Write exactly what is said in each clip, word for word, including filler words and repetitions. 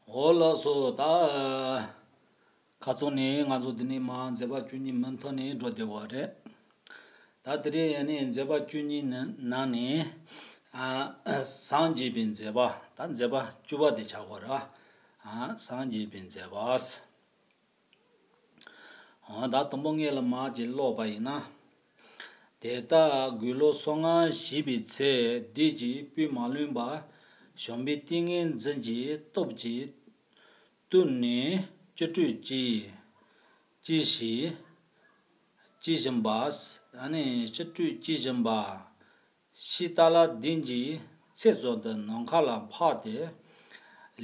འོ་ལགས་སོ། ད་ཁ་སང་ནས་ང་ཚོ་འདི་ནས་མར་མཛད་པ་བཅུ་གཉིས་མུ་མཐུད་ནས་འགྲོ་བསྡད་པ་རེད། ད་དེ་རིང་ཡང་ནས་མཛད་པ་བཅུ་གཉིས་ནང་ནས་ཨ་སངས་རྒྱས་པའི་མཛད་པ། ད་མཛད་པ་བཅུ་པ་དེ་ཆགས་ཀྱི་ཡོད་རེད། ཨ་སངས་རྒྱས་པའི་མཛད་པ། འོ་ད་དང་པོ་ངེད་ལ་མར་ཅིག་ཀློག་པ་ཡིན་ན། དེ་ལྟར་དགུང་ལོ་སོ་ལྔ་བཞེས་པའི་ཚེ། བདུད་ཀྱི་སྤུས་མ་ལོན་པར། བྱམས་པའི་ཏིང་ངེ་འཛིན་གྱི་སྟོབས་ཀྱིས་བཏུལ་ནས་སྤྱི་ཁྲུས་ཀྱིས་ཀྱིས་ཤིག་ཀྱིས་བཞིན་པ། ཨ་ནི་སྤྱི་ཁྲུས་ཀྱིས་བཞིན་པ། ཕྱི་ཏཱ་ལ་བདུན་གྱི་ཚེ་བཙོན་དུ་ནམ་མཁའ་ལ་འཕགས་ཏེ།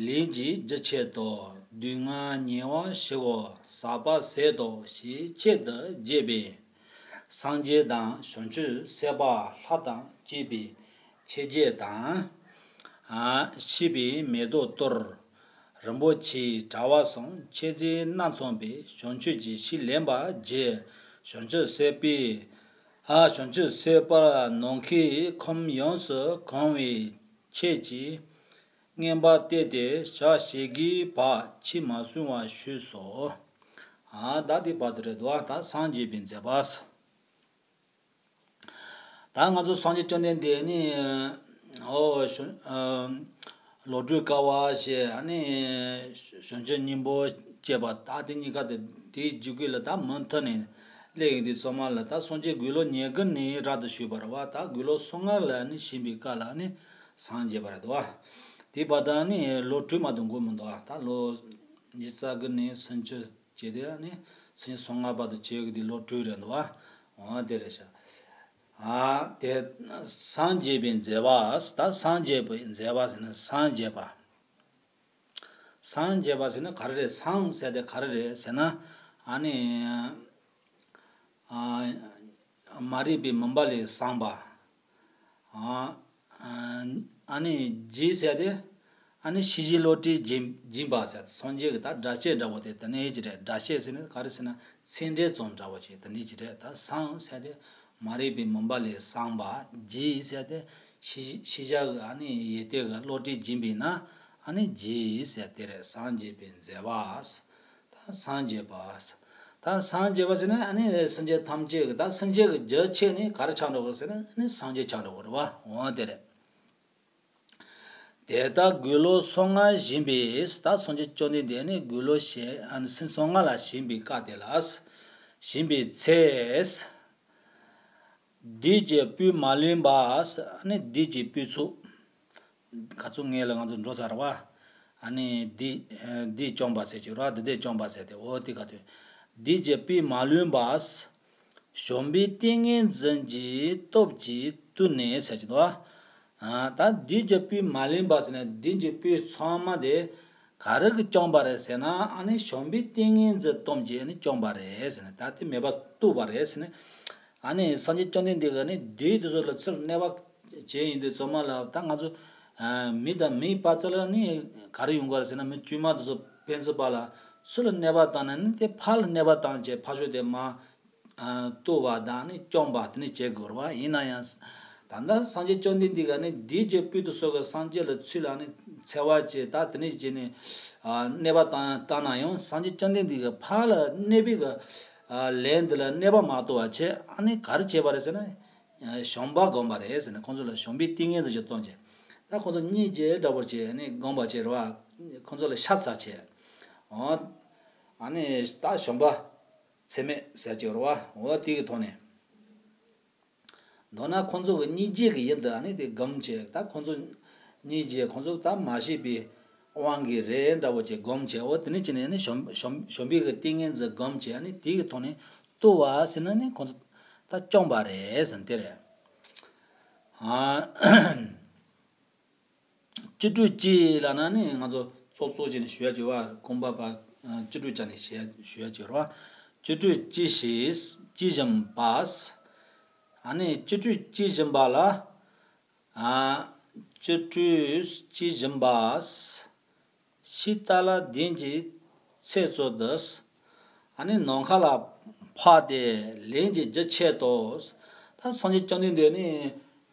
ལས་ཀྱི་རྒྱུ་ཆེན་དང་སྡུག་བསྔལ་ཉེ་བར་ཞི་བར་ཟག་པ་ཟད་དོ་ཞེས་ཆེད་དུ་དགྱེས་པའི་སངས་རྒྱས་དང་། བྱང་ཆུབ་སེམས་དཔའ་ལྷ་དང་བཅས་པའི་ཆོས་བརྒྱད་དང་། ཨ་ཤིས་པའི་མེ་ཏོག་གཏོར། རིན་པོ་ཆེའི་དྲ་བ་གསུམ་མཆོད་རྫས་སྣ་ཚོགས་པའི་བྱང་ཆུབ་ཀྱི་ཕྱིར་ལེན་པར་བགྱི། བྱང་ཆུབ་སེམས་དཔའི། ཨ་བྱང་ཆུབ་སེམས་དཔའ་ནམ་མཁའི་ཁམས་ཡོངས་སུ་གང་བའི་ཆོས་ཀྱི་མངོན་པར་བསྟན་ཏེ་ཞག་བཞི་དགུའི་བར་ཕྱིར་མ་སོང་བར་བཞུགས་སོ། ཨ་ད་དེ་བར་དུ་རེད་འདུག་ད་སངས་རྒྱས་པའི་མཛད་པ། ད་ང་ཚོ་སངས་རྒྱས་བཅོམ་ལྡན་འདས་ནི་ཨོ་བྱང་ཨ་བློ་གྲོས་དཀར་བ་ཞེས། ཨ་ནི་བྱང་ཆུབ་སྙིང་པོ་བཅས་པ། ད་དེ་གཉིས་ཀ་དེ་དེའི་རྗེས་ཀྱི་ལ་ད་མུ་མཐུད་ནས་སླེབས་ཡོང་དུས་ཙམ་པ་ལ། ད་སངས་རྒྱས་དགུང་ལོ་ཉེར་དགུ་ནས་རབ་ཏུ་བཞུགས་པ་རེད་པ། ད་དགུང་ལོ་སོ་ལྔ་ལ་ནི་བྱོན་པའི་སྐབས་ལ་ནི་སངས་རྒྱས་པ་རེད་འདུག་པ། དེ་བར་དུ་ནི་བློ་གྲོས་མ་གཏོགས་འགོར་མི་འདུག་པ། ད་ལོ་ཉི་ཤུ་རྩ་དགུ་ནས་སུམ་ཅུ་བྱས་ཏེ། ཨ་ནི་སུམ་ཅུ་སོ་ལྔ་བར་དུ་བྱས་ཡོད་དེ་བློ་གྲོས་རེད་འདུག་པ། འོ་དེ་རེད་ཤག་ཨ་དེ་སངས་རྒྱས་པའི་མཛད་པ། ད་སངས་རྒྱས་པའི་མཛད་པ་ཟེར་ན། སངས་རྒྱས་པ། སངས་རྒྱས་པ་ཟེར་ན་ག་རེ་རེད། སངས་ཟེར་དེ་ག་རེ་རེད་ཟེར་ན། ཨ་ནི་ཨ་མ་རིག་པའི་མུན་པ་ལས་སངས་པ། ཨ་ཨ་ནི་རྒྱས་ཟེར་དེ། ཨ་ནི་ཤེས་བཞིན་བློ་གྲོས་སྦྱིན་སྦྱིན་པ་ཟེར། སངས་རྒྱས་ཀྱི་ད་སྒྲ་བཤད་འདྲ་བོ་དེ་དེ་ནས་ཅི་རེད། སྒྲ་བཤད་ཟེར་ན་ག་རེ་ཟེར་ན། ཚིག་འགྲེལ་ཙམ་འདྲ་བོ་ཅིག་དེ་ནས་ཅི་རེད། ད་སངས་ཟེར་དེ་མ་རིག་པའི་མུན་པ་ལས་སངས་པ། རྒྱས་ཟེར་དེ་ཤེས་ཤེས་བྱ་གི་ཨ་ནི་ཡོན་ཏན་གྱི་བློ་གྲོས་སྦྱིན་པས་ན། ཨ་ནི་རྒྱས་ཟེར་དེ་རེད། སངས་རྒྱས་པའི་མཛད་པ། ད་སངས་རྒྱས་པ། ད་སངས་རྒྱས་པ་ཟེར་ན་ཨ་ནི་སེམས་ཅན་ཐམས་ཅད་ཀྱི། ད་སེམས་ཅན་གྱི་རྒྱུ་ཆེན་ནི་ག་རེ་ཆགས་འགྲོ་གི་རེད་ཟེར་ན། ཨ་ནི་སངས་རྒྱས་ཆགས་འགྲོ་གི་རེད་པ། འོ་དེ་རེད། དེ་ལྟར་དགུང་ལོ་སོ་ལྔ་བཞེས་པའི། ད་སངས་རྒྱས་བཅོམ་ལྡན་འདས་ནི་དགུང་ལོ་བཞེས། ཨ་ནི་སོ་ལྔ་ལ་བཞེས་པའི་སྐབས་དེ་ལ། བཞེས་པའི་ཚེ། བདུད་ཀྱི་སྤུས་མ་ལོན་པ། ཨ་ནི་བདུད་ཀྱི་སྤུས་ཚད། ཁ་སང་ངེད་ལ་ང་ཚོ་འགྲོ་ཚར་བ། ཨ་ནི་བདུད་བདུད་བཅོམ་པ་ཟེར་གྱི་རེད་པ། བདུད་བདུད་བཅོམ་པ་ཟེར་དེ། འོ་དེ་ག་དུས། བདུད་ཀྱི་སྤུས་མ་ལོན་པ། བྱམས་པའི་ཏིང་ངེ་འཛིན་གྱི་སྟོབས་ཀྱིས་བཏུལ་ནས་ཟེར་གྱི་འདུག་པ། ཨ་ད་བདུད་ཀྱི་སྤུས་མ་ལོན་པ་ཟེར་ན། བདུད་ཀྱི་སྤུས་ཚང་མ་དེ་ག་རེ་གིས་བཅོམ་པ་རེད་ཟེར་ན། ཨ་ནི་བྱམས་པའི་ཏིང་ངེ་འཛིན་སྟོབས་ཀྱིས་ཨ་ནི་བཅོམ་པ་རེད་ཟེར་ན། ད་དེ་མེད་པ་བཏུལ་བ་རེད་ཟེར་ན། ཨ་ནི་སངས་རྒྱས་བཅོམ་ལྡན་འདས་ཀྱིས་ནི་བདུད་དེ་ཚོ་ལ་ཚུར་གནོད་པ་བྱས་ཡོང་དུས་ཙམ་པ་ལ། ད་ང་ཚོ་ཨ་མི་དང་མི་བར་ཙམ་ལ་ནི་ག་རེ་ཡོང་གི་རེད་ཟེར་ན། མི་དཀྱུས་མ་དེ་ཚོ་ཕན་ཚུན་བར་ལ་ཚུར་ལ་གནོད་པ་བཏང་ན་ནི། དེ་ཕར་ལ་གནོད་པ་བཏང་བྱས་ཕར་ཕྱོགས་དེ་མར་ཨ་བཏུལ་བ་དང་ནི་བཅོམ་པ་དེ་ནི་བྱེད་དགོས་རེད་པ། ཡིན་ན་ཡང་ད་ལྟ་སངས་རྒྱས་བཅོམ་ལྡན་འདས་ཀྱིས་ནི་བདུད་ཀྱི་སྤུས་དེ་ཚོ་གིས་སངས་རྒྱས་ལ་ཚུར་ལ་ནི་འཚེ་བ་བྱས། ད་དེ་ནི་བྱས་ནས་ཨ་གནོད་པ་བཏང་བཏང་ན་ཡང་། སངས་རྒྱས་བཅོམ་ལྡན་འདས་ཀྱིས་ཕར་ལ་གནོད་པའི་གི་ཨ་ལན་དེ་ལ་གནོད་པ་མ་བཏང་བ་བྱས། ཨ་ནི་ག་རེ་བྱས་པ་རེད་ཟེར་ན། བྱམས་པ་བསྒོམས་པ་རེད་ཟེར་ནས། ཁོང་ཚོ་ལ་བྱམས་པའི་ཏིང་ངེ་འཛིན་ཅིག་བཏང་བྱས། ད་ཁོང་ཚོ་སྙིང་རྗེ་འདྲ་པོ་ཅིག་ནི་བསྒོམས་པ་བྱས་རེད་པ། ཁོང་ཚོ་ལ་ཤ་ཚ་བྱས། འོ་ཨ་ནི་ད་བྱམས་པ་ཚད་མེད་ཟེར་གྱི་རེད་པ། འོ་དེ་གི་ཐོག་ནས། མདོར་ན་ཁོང་ཚོ་གི་སྙིང་རྗེ་གི་ཡུལ་དུ་ཨ་ནི་དེ་བསྒོམས་བྱས། ད་ཁོང་ཚོ་སྙིང་རྗེ། ཁོང་ཚོ་ད་མ་ཤེས་པའི་དབང་གིས་རེད་འདྲ་པོ་ཅིག་བསྒོམས་བྱས། འོ་དེ་ནས་ཅི་ནས་ནི་བྱམས་བྱམས་བྱམས་པའི་གི་ཏིང་ངེ་འཛིན་བསྒོམས་བྱས། ཨ་ནི་དེ་གི་ཐོག་ནས་བཏུལ་བ་ཟེར་ན་ནི་ཁོང་ཚོ་ད་བཅོམ་པ་རེད་ཟེར་ན་དེ་རེད། ཨ་སྤྱི་ཁྲུས་ཀྱིས་ལབ་ན་ནི་ང་ཚོ་ཙོག་ཙོག་བྱས་ནས་ཞུ་ཡ་བྱས་པ། རྐང་པ་པ་སྤྱི་ཁྲུས་བྱས་ནས་ཞུ་ཡ་ཞུ་ཡ་བྱས་པ་རེད་པ། སྤྱི་ཁྲུས་ཀྱིས་ཤིག་ཀྱིས་བཞིན་པ། ཨ་ནི་སྤྱི་ཁྲུས་ཀྱིས་བཞིན་པ་ལ། ཨ་སྤྱི་ཁྲུས་ཀྱིས་བཞིན་པ། ཕྱི་ཏཱ་ལ་བདུན་གྱི་ཚེ་བཙོན་དུ། ཨ་ནི་ནམ་མཁའ་ལ་འཕགས་ཏེ་ལས་ཀྱི་རྒྱུ་ཆེན་དང་། ད་སངས་རྒྱས་བཅོམ་ལྡན་འདས་ནི་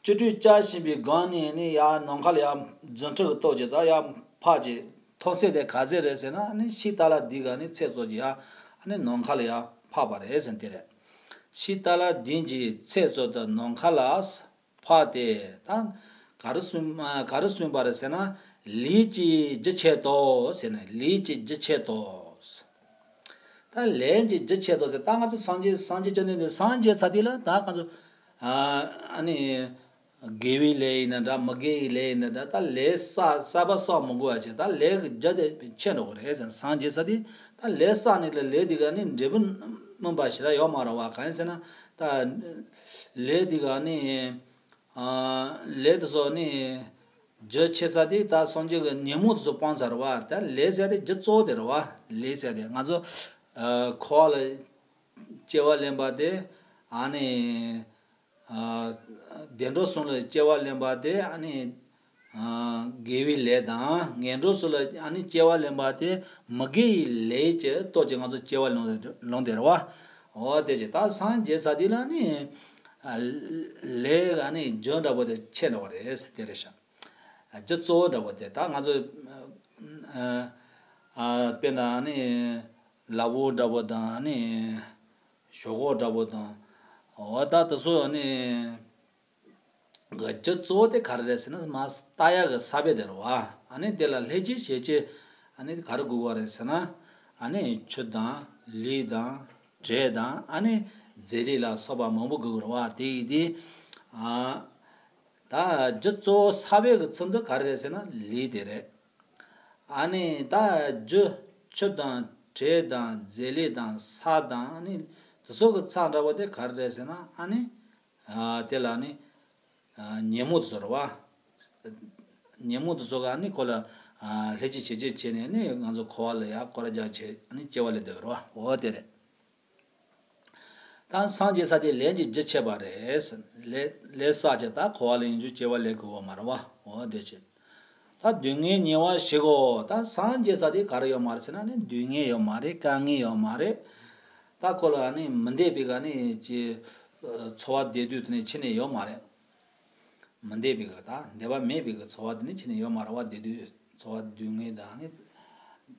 སྤྱི་ཁྲུས་བཅའ་བཞིན་པའི་སྒང་ནས་ནི་ཡར་ནམ་མཁའ་ལ་ཡར་རྫུ་འཕྲུལ་གྱི་སྟོབས་ཀྱིས་ད་ཡར་འཕགས་ཀྱི་ མཐོ་ཚད་དེ་ག་ཚད་རེད་ཟེར་ན། ཨ་ནི་ཤི་ཏ་ལ་བདུན་གྱི་ཨ་ནི་ཚད་གཙོ་ཅིག་ཡ་ཨ་ནི་ནམ་མཁའ་ལ་ཡ་འཕགས་པ་རེད་ཟེར་དེ་རེད། ཤི་ཏ་ལ་བདུན་གྱི་ཚད་གཙོ་དེ་ནམ་མཁའ་ལ་འཕགས་ཏེ། ད་ག་རེ་གསུངས་ག་རེ་གསུངས་པ་རེད་ཟེར་ན། ལས་ཀྱི་རྒྱུ་ཆེད་དོ་ཟེར་ནས། ལས་ཀྱི་རྒྱུ་ཆེད་དོ། ད་ལས་ཀྱི་རྒྱུ་ཆེད་དོ་ཟེར། ད་ང་ཚོ་སངས་རྒྱས་སངས་རྒྱས་བཅོམ་ལྡན་འདས་སངས་རྒྱས་ཚར་དུས་ལ། ད་ང་ཚོ་ཨ་ནི་དགེ་བའི་ལས་ཡིན་ན་འདྲ། མི་དགེ་བའི་ལས་ཡིན་ན་འདྲ། ད་ལས་བསགས་བསགས་པ་བསགས་མི་དགོས་པ་བྱས། ད་ལས་ཀྱི་རྒྱུ་དེ་ཆད་འགྲོ་གི་རེད་ཟེར། སངས་རྒྱས་ཚར་དུས་ད་ལས་བསགས་ནས་ལ་ལས་དེ་ག་ནི་འབྲས་བུ་སྨིན་པ་ཞེ་དྲག་ཡོད་མ་རེད་བ། གང་ཡིན་ཟེར་ན། ད་ལས་དེ་ག་ནི་ཨ་ལས་དེ་ཚོ་ནི་རྒྱུ་ཆད་ཚར་དུས། ད་སངས་རྒྱས་ཀྱི་ཉོན་མོངས་དེ་ཚོ་སྤངས་ཚར་བ། ད་ལས་ཟེར་དེ་རྒྱུ་གཙོ་བོ་དེ་རེད་བ། ལས་ཟེར་དེ་ང་ཚོ་ཨ་འཁོར་བ་ལ་སྐྱེ་བ་ལེན་པ་དེ། ཨ་ནི་ཨ་བདེ་འགྲོ་གསུམ་ལ་སྐྱེ་བ་ལེན་པ་དེ། ཨ་ནི་ཨ་དགེ་བའི་ལས་དང་། ངན་འགྲོ་གསུམ་ལ་ཨ་ནི་སྐྱེ་བ་ལེན་པ་དེ་མི་དགེ་བའི་ལས་ཀྱི་སྟོབས་ཀྱིས་ང་ཚོ་སྐྱེ་བ་ལེན་ལེན་དེ་རེད་བ། འོ་དེ་བྱས། ད་སངས་རྒྱས་ཚར་དུས་ལ་ནི་ཨ་ལས་ཨ་ནི་རྒྱུ་འདྲ་པོ་དེ་ཆད་འགྲོ་བ་རེད་དེ་རེད་ཤག་རྒྱུ་གཙོ་བོ་འདྲ་པོ་དེ། ད་ང་ཚོ་ཨ་ཨ་དཔེར་ན་ནི་ལ་ཕུག་འདྲ་པོ་དང་། ཨ་ནི་ཞོག་ཁོག་འདྲ་པོ་དང་། འོ་ད་དེ་ཚོ་ནི་གི་རྒྱུ་གཙོ་བོ་དེ་ག་རེ་རེད་ཟེར་ན། མར་ལྟ་ཡག་གི་ས་བོན་དེ་རེད་བ། ཨ་ནི་དེ་ལ་ལྷས་བྱིན་ཞལ་གྱི་ཨ་ནི་ག་རེ་དགོས་པ་རེད་ཟེར་ན། ཨ་ནི་ཆུ་དང་ལུད་དང་དྲེག་དང་། ཨ་ནི་རྫས་ལུད་ལ་སོགས་པ་མང་པོ་དགོས་རེད་བ། དེ་ཡིན་དུས་ཨ་ད་རྒྱུ་གཙོ་བོ་ས་བོན་གྱི་ཚིག་འདི་ག་རེ་རེད་ཟེར་ན། ལུད་དེ་རེད། ཨ་ནི་ད་རྒྱུ་ཆུ་དང་དྲེག་དང་རྫས་ལུད་དང་ས་དང་། ཨ་ནི་དེ་ཚོ་གི་ཚིག་འདྲ་པོ་དེ་ག་རེ་རེད་ཟེར་ན། ཨ་ནི་ཨ་དེ་ལ་ནི་ཨ་ཉོན་མོངས་དེ་ཚོ་རེད་བ། ཉོན་མོངས་དེ་ཚོ་ག་ནི་ཁོ་ལ་ཨ་ལྷས་བྱིན་ཞལ་གྱིས་བྱས་ནས་ནི་ང་ཚོ་འཁོར་བ་ལ་ཡ་སྐོར་ར་རྒྱག་བྱས། ཨ་ནི་སྐྱེ་བ་ལེན་བསྡད་ཀྱི་རེད་བ། འོ་དེ་རེད། ད་སངས་རྒྱས་ཚར་དུས་ལས་ཀྱི་རྒྱུ་ཆད་པ་རེད། ལས་ལས་བསགས་བྱས་ད་འཁོར་བ་ལ་ཡང་བསྐྱར་སྐྱེ་བ་ལེན་དགོས་པ་མ་རེད་བ། འོ་དེ་བྱས། ད་སྡུག་བསྔལ་ཉེ་བར་ཞི་གོ། ད་སངས་རྒྱས་ཚར་དུས་ག་རེ་ཡོད་མ་རེད་ཟེར་ན་ནི། སྡུག་བསྔལ་ཡོད་མ་རེད། དཀའ་ངལ་ཡོད་མ་རེད། ད་ཁོ་ལ་ནི་མི་འདོད་པའི་ག་ནི་ཅི་ཚོར་བ་བདེ་སྡུག་དེ་ནི་ཕྱི་ནས་ཡོད་མ་རེད། མི་འདོད་པའི་ག་ད་འདོད་པ་མེད་པའི་ག་ཚོར་བ་དེ་ནི་ཕྱི་ནས་ཡོད་མ་རེད་བ། བདེ་སྡུག་ཚོར་བ་སྡུག་བསྔལ་དང་ནི་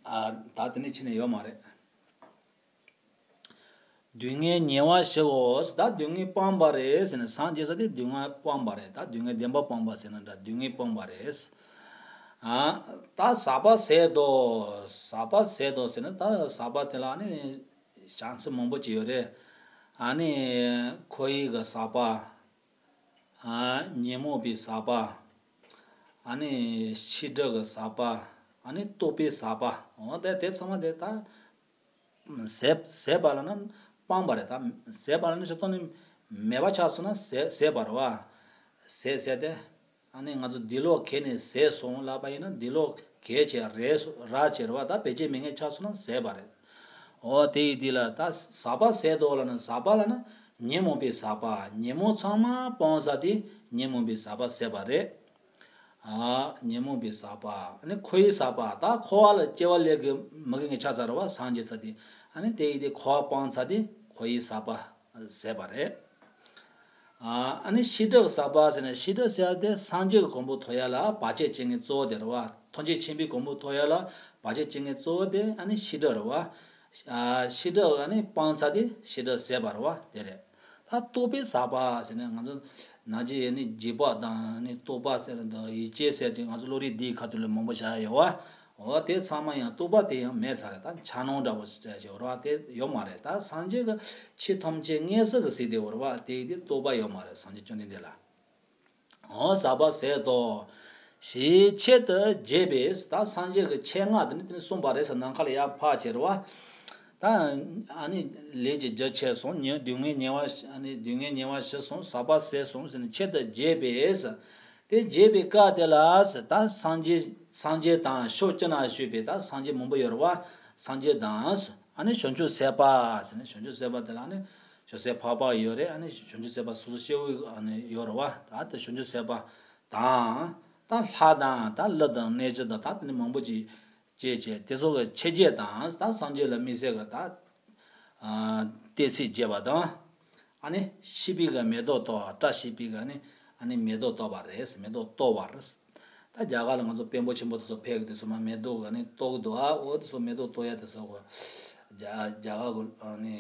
ཨ་ད་དེ་ནི་ཕྱི་ནས་ཡོད་མ་རེད། སྡུག་བསྔལ་ཉེ་བར་ཞི་གོ། ད་སྡུག་བསྔལ་སྤངས་པ་རེད་ཟེར་ནས། སངས་རྒྱས་ཚར་དུས་སྡུག་བསྔལ་སྤངས་པ་རེད། ད་སྡུག་བསྔལ་བདེན་པ་སྤངས་པ་ཟེར་ན་འདྲ། སྡུག་བསྔལ་སྤངས་པ་རེད། ཨ་ད་ཟག་པ་ཟད་དོ། ཟག་པ་ཟད་དོ་ཟེར་ན། ད་ཟག་པ་དེ་ལ་ནི་བྱ་ཚིག་མང་པོ་ཅིག་ཡོད་རེད། ཨ་ནི་འཁོར་བའི་གི་ཟག་པ། ཨ་ཉོན་མོངས་པའི་ཟག་པ། ཨ་ནི་འཆི་བདག་གི་ཟག་པ། ཨ་ནི་རྟོག་པའི་ཟག་པ། འོ་དེ་དེ་ཚང་མ་དེ་ད་ཟད་ཟད་པ་ལབ་ན་སྤངས་པ་རེད། ད་ཟད་པ་ལབ་ན་ཞིག་ཐོག་ནས་མེད་པ་ཆགས་སོང་ན་ཟད་ཟད་པ་རེད་བ། ཟད་ཟེར་དེ། ཨ་ནི་ང་ཚོ་འདི་ལོ་གས་ནས་ཟད་སོང་ལབ་པ་ཡིན་ན། འདི་ལོ་གས་བྱས་རག་རག་བྱས་རེད་བ། ད་བེད་སྤྱོད་མེད་མཁན་ཆགས་སོང་ན་ཟད་པ་རེད། འོ་དེ་ཡིན་དུས་ལ་ད་ཟག་པ་ཟད་དོ་ལབ་ན། ཟག་པ་ལབ་ན་ཉོན་མོངས་པའི་ཟག་པ། ཉོན་མོངས་ཚང་མ་སྤངས་ཚར་དུས་ཉོན་མོངས་པའི་ཟག་པ་ཟད་པ་རེད། ཨ་ཉོན་མོངས་པའི་ཟག་པ། ཨ་ནི་འཁོར་བའི་ཟག་པ། ད་འཁོར་བ་ལ་སྐྱེ་བ་ལེན་དགོས་མི་དགོས་མཁན་ཆགས་ཚར་རེད་བ། སངས་རྒྱས་ཚར་དུས། ཨ་ནི་དེ་ཡིན་དུས་འཁོར་བ་སྤངས་ཚར་དུས་འཁོར་བའི་ཟག་པ་ཟད་པ་རེད། ཨ་ནི་འཆི་བདག་ཟག་པ་ཟེར་ནས། འཆི་བདག་ཟེར་ཡ་དེ་སངས་རྒྱས་ཀྱི་གོ་འཕང་ཐོབ་ཡ་ལ་བར་ཆད་བྱེད་མཁན་གཙོ་བོ་དེ་རེད་བ། ཐམས་ཅད་མཁྱེན་པའི་གོ་འཕང་ཐོབ་ཡ་ལ་བར་ཆད་བྱེད་མཁན་གཙོ་བོ་དེ་ཨ་ནི་འཆི་བདག་རེད་བ། ཨ་འཆི་བདག་ཨ་ནི་སྤངས་ཚར་དུས་འཆི་བདག་ཟད་པ་རེད་བ། དེ་རེད། ད་རྟོག་པའི་ཟག་པ་ཟེར་ནས། ང་ཚོ་ནང་ཆོས་ནི་འཇིགས་པ་དང་ནི་རྟོག་པ་ཟེར་དང་ཡིད་ཆེས་ཟེར་ཅིག་ང་ཚོ་བློ་རིག་འདིའི་ཁ་ཐུག་ལ་མང་པོ་བཞག་ཡོད་བ། འོ་དེ་ཚང་མ་ཡང་རྟོག་པ་དེ་ཡང་མེད་ཚར་རེད། ད་འཆར་སྣང་འདྲ་པོ་ཞིག་ཡོད་རེད་བ། དེ་ཡོད་མ་རེད། ད་སངས་རྒྱས་ཀྱི་ཆོས་ཐམས་ཅད་མངོན་སུམ་གྱིས་གཟིགས་ཏེ་ཡོད་རེད་བ། དེ་ཡིན་དུས་རྟོག་པ་ཡོད་མ་རེད། སངས་རྒྱས་བཅོམ་ལྡན་འདས་ལ། འོ་ཟག་པ་ཟད་དོ། ཞེས་ཆེད་དུ་བརྗོད་པས། ད་སངས་རྒྱས་ཀྱི་ཆེད་མངགས་དེ་ནི་དེ་ནི་གསུངས་པ་རེད་ཟེར། ནམ་མཁའ་ལ་ཡར་འཕགས་བྱས་རེད་བ། ད་ཨ་ནི་ལས་ཀྱི་རྒྱུ་ཆད་སོང་། ཉེ་སྡུག་བསྔལ་ཉེ་བར་ཨ་ནི་སྡུག་བསྔལ་ཉེ་བར་ཞི་སོང་། ཟག་པ་ཟད་སོང་ཟེར་ནས་ཆེད་དུ་བརྗོད་པས། དེ་བརྗོད་པའི་སྐབས་དེ་ལ་ཟེར། ད་སངས་རྒྱས་སངས་རྒྱས་དང་ཕྱོགས་བཅུ་ན་བཞུགས་པའི་ད་སངས་རྒྱས་མང་པོ་ཡོད་རེད་བ། སངས་རྒྱས་དང་ཨ་ནི་བྱང་ཆུབ་སེམས་དཔའ་ཟེར་ནས། བྱང་ཆུབ་སེམས་དཔའ་དེ་ལ་ནི་བྱང་སེམས་འཕགས་པ་ཡོད་རེད། ཨ་ནི་བྱང་ཆུབ་སེམས་དཔའ་སོ་སོ་སྐྱེ་བོ་ཨ་ནི་ཡོད་རེད་བ། ད་དེ་བྱང་ཆུབ་སེམས་དཔའ་དང་། ད་ལྷ་དང་། ད་ཀླུ་དང་གནོད་སྦྱིན་དང་། ད་དེ་ནི་མང་པོ་ཅིག་བྱས་བྱས། དེ་ཚོ་གི་ཕྱི་རྒྱལ་དང་། ད་སངས་རྒྱས་ལ་དམིགས་བསལ་གྱི་ད་ཨ་བསྟོད་ཚིག་བརྗོད་པ་དང་། ཨ་ནི་ཤིས་པའི་གི་མེ་ཏོག་གཏོར། བཀྲ་ཤིས་པའི་གི་ཨ་ནི་ཨ་ནི་མེ་ཏོག་གཏོར་བ་རེད། མེ་ཏོག་གཏོར་བ་རེད། ད་རྒྱ་གར་ལ་ང་ཚོ་དཔོན་པོ་ཆེན་པོ་དེ་ཚོ་ཕེབས་གི་དེ་ཚོ་མ་མེ་ཏོག་གི་ནི་གཏོར་གི་འདུག་ཨ། འོ་དེ་ཚོ་མེ་ཏོག་གཏོར་ཡ་དེ་ཚོ་གོ། རྒྱ་རྒྱ་གར་གི་ནི་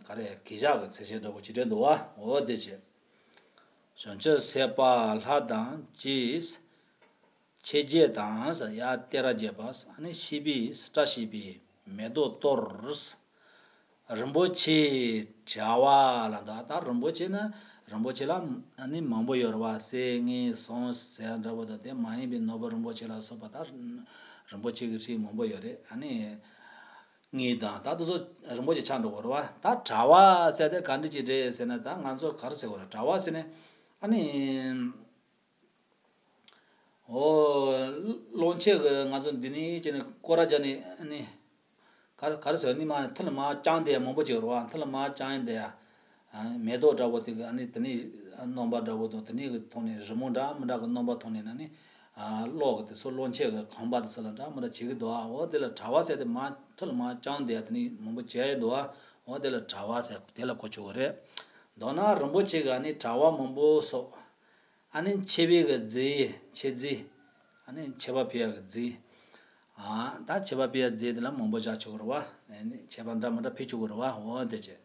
ག་རེ་གུས་ཞབས་གི་ཚད་ཆེན་འདྲ་པོ་ཅིག་སྤྲད་འདུག་ཨ། འོ་དེ་བྱས། བྱང་ཆུབ་སེམས་དཔའ་ལྷ་དང་བཅས། མཆོད་བརྗོད་དང་ཡ་ཏེ་ར་བརྗོད་པ། ཨ་ནི་བཤེས་པས་བཀྲ་ཤིས་པའི་མེ་ཏོག་གཏོར། རིན་པོ་ཆེའི་དྲ་བ་ལ་འདུག་ད་རིན་པོ་ཆེ་ན་རིན་པོ་ཆེ་ལ་ཨ་ནི་མང་པོ་ཡོད་རེད་བ། གསེར་དངུལ་ཟངས་ཟེར་འདྲ་པོ་དང་དེ་མ་ཡིན་པའི་ནོར་བུ་རིན་པོ་ཆེ་ལ་སོགས་པ་ད་རིན་པོ་ཆེ་གི་རིགས་མང་པོ་ཡོད་རེད། ཨ་ནི་དངུལ་དང་ད་དེ་ཚོ་རིན་པོ་ཆེ་ཆགས་འགྲོ་གི་རེད་བ། ད་དྲ་བ་ཟེར་དེ་ག་འདྲ་ཅིག་རེད་ཟེར་ན། ད་ང་ཚོ་ག་རེ་ཟེར་དགོས་རེད། དྲ་བ་ཟེར་ནས་ཨ་ནི། ཨོ། སློབ་ཆེན་གྱི་ང་ཚོ་འདི་ནས་ཅི་ནས་སྐོར་ར་རྒྱག་ནས་ནི། ག་རེ་ག་རེ་ཟེར་ནི་མ་མཐིལ་མ་བཅིངས་དེ་མང་པོ་ཅིག་རེད་བ། མཐིལ་མ་བཅིངས་དེ་མེ་ཏོག་འདྲ་པོ་དེ་གི་ཨ་ནི་དེ་ནས་རྣམ་པ་འདྲ་པོ་དང་དེ་ནས་གི་ཐོག་ནས་རི་མོ་འདྲ་མི་འདྲ་གི་རྣམ་པ་ཐོག་ནས་ན་ནི། ཀློག་གི་དེ་ཚོ་སློབ་ཆེན་གྱི་ཁང་པ་དེ་ཚོ་ལ་འདྲ་མི་འདྲ་བྱེད་ཀྱི་འདུག་ཨ། འོ་དེ་ལ་དྲ་བ་ཟེར་དེ་མ་མཐིལ་མ་བཅིངས་དེ་དེ་ནས་མང་པོ་བྱས་འདུག་ཨ། འོ་དེ་ལ་དྲ་བ་ཟེར་དེ་ལ་གོ་ཆོག་གི་རེད། མདོར་ན་རིན་པོ་ཆེ་གི་ཨ་ནི་དྲ་བ་མང་པོ་སོགས། ཨ་ནི་མཆོད་པའི་གི་རྫས། མཆོད་རྫས། ཨ་ནི་མཆོད་པ་ཕུལ་ཡག་གི་རྫས། ཨ། ད་མཆོད་པ་ཕུལ་ཡག་རྫས་དེ་ལ་མང་པོ་བཞག་ཆོག་གི་རེད་བ། ཨ་ནི་མཆོད་པ་འདྲ་མི་འདྲ་ཕུལ་ཆོག་གི་རེད་བ། འོ་དེ་བྱས།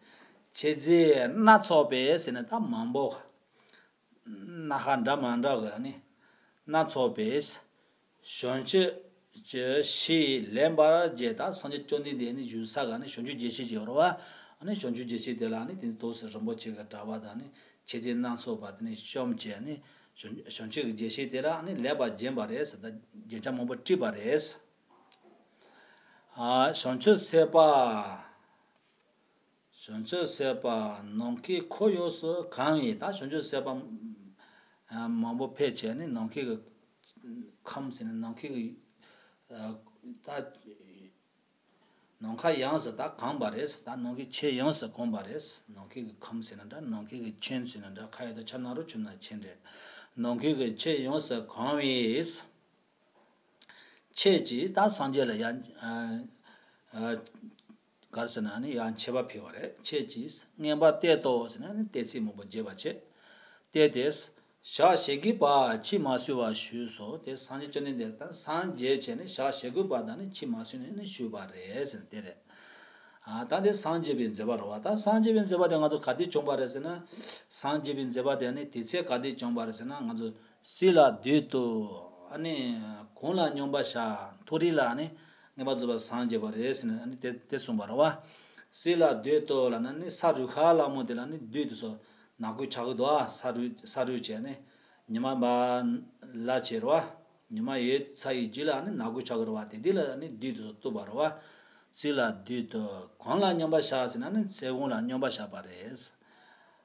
མཆོད་རྫས་སྣ་ཚོགས་པའི་ཟེར་ནས་ད་མང་པོ། སྣ་ཁ་འདྲ་མི་འདྲ་གི་ཨ་ནི། སྣ་ཚོགས་པའི། བྱང་ཆུབ་ཀྱི་ཞིང་ལེགས་པར་བརྒྱན། ད་སངས་རྒྱས་བཅོམ་ལྡན་འདས་ནི་བཞུགས་ས་ག་ནི་བྱང་ཆུབ་རྒྱལ་སྲིད་ཅིག་ཡོད་རེད་བ། ཨ་ནི་བྱང་ཆུབ་རྒྱལ་སྲིད་དེ་ལ་ནི་དེ་ཏོག་ཙམ་རིན་པོ་ཆེ་གི་དྲ་བ་དང་ནི་མཆོད་རྫས་སྣ་ཚོགས་པ་དེ་ནི་བཤམས་བྱས་ནི་བྱང་བྱང་ཆུབ་ཀྱི་རྒྱལ་སྲིད་དེ་ལ་ནི་ལེགས་པར་བརྒྱན་པ་རེད་ཟེར། ད་རྒྱན་ཆ་མང་པོ་བྲིས་པ་རེད། ཨ། བྱང་ཆུབ་སེམས་དཔའ། བྱང་ཆུབ་སེམས་དཔའ་ནམ་མཁའི་འཁོར་ཡོངས་སུ་གང་བའི། ད་བྱང་ཆུབ་སེམས་དཔའ་མང་པོ་ཕེབས་བྱས་ནི་ནམ་མཁའི་གི་ཁམས་ཟེར་ནི་ནམ་མཁའི་གི་ད་ནམ་མཁའ་ཡོངས་སུ་ད་གང་བ་རེད། ད་ནམ་མཁའི་ཆོས་ཡོངས་སུ་གང་བ་རེད། ནམ་མཁའི་གི་ཁམས་ཟེར་ན་འདྲ། ནམ་མཁའི་གི་ཁྱོན་ཟེར་ན་འདྲ། ཁ་ཡོད་དུ་ཆ་ན་རོ་ཆུ་ན་ཆེན་རེད། ནམ་མཁའི་གི་ཆོས་ཡོངས་སུ་གང་བའི། ཁྱེད་ཀྱིས་ད་སངས་རྒྱས་ལ་ཡང་། ག་རེ་ཟེར་ན་ནི་ཡང་མཆོད་པ་ཕུལ་བ་རེད། ཁྱེད་ཀྱིས་མངོན་པར་བསྟོད་དོ་ཟེར་ན་ནི་བསྟོད་ཚིག་མང་པོ་བརྗོད་པ་བྱེད། བསྟོད་དེ། ཞག་ཞེ་དགུའི་བར་ཕྱིས་མ་བཞུད་པར་བཞུགས་སོ། དེ་སངས་རྒྱས་བཅོམ་ལྡན་འདས་ད་སངས་རྒྱས་བྱས་ནས་ཞག་ཞེ་དགུའི་བར་ད་ནི་ཕྱིས་མ་བཞུད་ནས་ནི་བཞུགས་པ་རེད་ཟེར་ན་དེ་རེད། ཨ། ད་དེ་སངས་རྒྱས་པའི་མཛད་པ་རེད་བ། ད་སངས་རྒྱས་པའི་མཛད་པ་དེ་ང་ཚོ་ག་དུས་བྱུང་བ་རེད་ཟེར་ན། སངས་རྒྱས་པའི་མཛད་པ་དེ་ནི་དུས་ཚོད་ག་དུས་བྱུང་བ་རེད་ཟེར་ན། ང་ཚོ་སྲོད་ལ་བདུད་དུ། ཨ་ནི་གང་ལ་སྙོམས་པར་བཞག་མཐོ་རིས་ལ་ནི་མངོན་པར་རྫོགས་པར་སངས་རྒྱས་པ་རེད་ཟེར་ནས་ཨ་ནི་དེ་དེ་གསུངས་པ་རེད་བ། སྲོད་ལ་བདུད་དུ་ལབ་ན་ནི་ས་རུབ་ཤག་ལ་མོ་དེ་ལ་ནི་བདུད་དེ་ཚོ་ནག་ཁུང་ཆགས་ཀྱི་འདུག་ཨ། ས་རུབ་ས་རུབ་བྱས་ནས་ཉི་མ་བར་ལ་བྱེད་རེད་བ། ཉི་མ་ཡོལ་ཚར་ཡི་རྗེས་ལ་ནི་ནག་ཁུང་ཆགས་ཀྱི་རེད་བ། དེ་དུས་ལ་ནི་བདུད་དེ་ཚོ་གཏུབ་པ་རེད་བ། སྲོད་ལ་བདུད་དུ། གང་ལ་སྙོམས་པར་བཞག་ཟེར་ན་ནི་ཚལ་གང་ལ་སྙོམས་པར་བཞག་པ་རེད།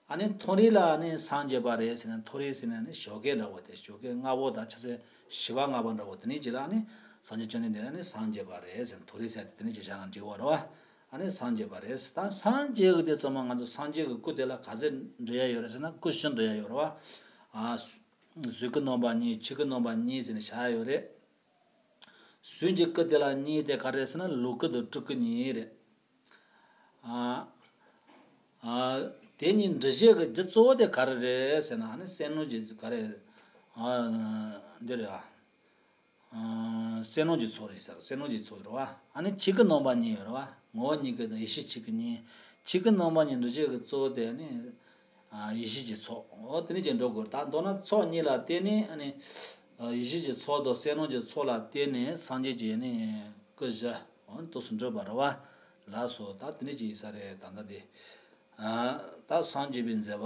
ཨ་ནི་མཐོ་རིས་ལ་ནི་སངས་རྒྱས་པ་རེད་ཟེར་ན། མཐོ་རིས་ཟེར་ན་ནི་ཞོགས་ཀས་འདྲ་བོ་དེ། ཞོགས་ཀས་སྔ་པོ་དང་ཆུ་ཚོད་བཞི་པ་ལྔ་པ་འདྲ་བོ་དེ་ནས་ཅིག་ལ་ནི་སངས་རྒྱས་བཅོམ་ལྡན་འདས་ནི་སངས་རྒྱས་པ་རེད་ཟེར་ན། མཐོ་རིས་ཟེར་དེ་དེ་ནས་ཅིག་བཞག་ན་འགྲིག་བ་རེད་བ། ཨ་ནི་སངས་རྒྱས་པ་རེད། ད་སངས་རྒྱས་ཀྱི་དེ་ཚང་མ་ང་ཚོ་སངས་རྒྱས་ཀྱི་སྐུ་དེ་ལ་ག་ཚོད་འབྲི་ཡ་ཡོད་རེད་ཟེར་ན། སྐུ་བཞི་འབྲི་ཡ་ཡོད་རེད་བ། ཨ། གཟུགས་ཀྱི་རྣམ་པ་གཉིས། ཆོས་ཀྱི་རྣམ་པ་གཉིས་ཟེར་ནས་བཞག་ཡ་ཡོད་རེད། གཟུགས་ཀྱི་སྐུ་དེ་ལ་གཉིས་དེ་ག་རེ་ཟེར་ན། ལུས་སྐུ་དང་སྤྲུལ་སྐུ་གཉིས་རེད། ཨ། ཨ། དེ་གཉིས་འབྲི་བྱེད་ཀྱི་རྒྱུ་གཙོ་བོ་དེ་ག་རེ་རེད་ཟེར་ན། ཨ་ནི་བསོད་ནམས་ཀྱི་ག་རེ། ཨ། འདི་རེད་ཨ། ཨ། བསོད་ནམས་ཀྱི་ཚོགས་རེད་ཟེར། བསོད་ནམས་ཀྱི་ཚོགས་རེད་བ། ཨ་ནི་ཆོས་ཀྱི་རྣམ་པ་གཉིས་ཡོད་རེད་བ། ངོ་བོ་ཉིད་སྐུ་དང་ཡེ་ཤེས་ཆོས་སྐུ་གཉིས། ཆོས་ཀྱི་རྣམ་པ་གཉིས་འབྲི་བྱེད་ཀྱི་གཙོ་བོ་དེ་ནི། ཨ། ཡེ་ཤེས་ཀྱི་ཚོགས། འོ་དེ་ནི་ཅིག་འགྲོ་དགོས། ད་མདོར་ན་ཚོགས་གཉིས་ལ་བརྟེན་ནས་ཨ་ནི། ཨ། ཡེ་ཤེས་ཀྱི་ཚོགས་དང་བསོད་ནམས་ཀྱི་ཚོགས་ལ་བརྟེན་ནས་སངས་རྒྱས་ཀྱི་ནི་སྐུ་བཞི། འོ་དུས་སུ་འགྲུབ་པ་རེད་བ། ལགས་སོ། ད་དེ་ནི་ཅིག་ཡིན་ས་རེད། ད་ལྟ་དེ། ཨ། ད་སངས་རྒྱས་པའི་མཛད་པ།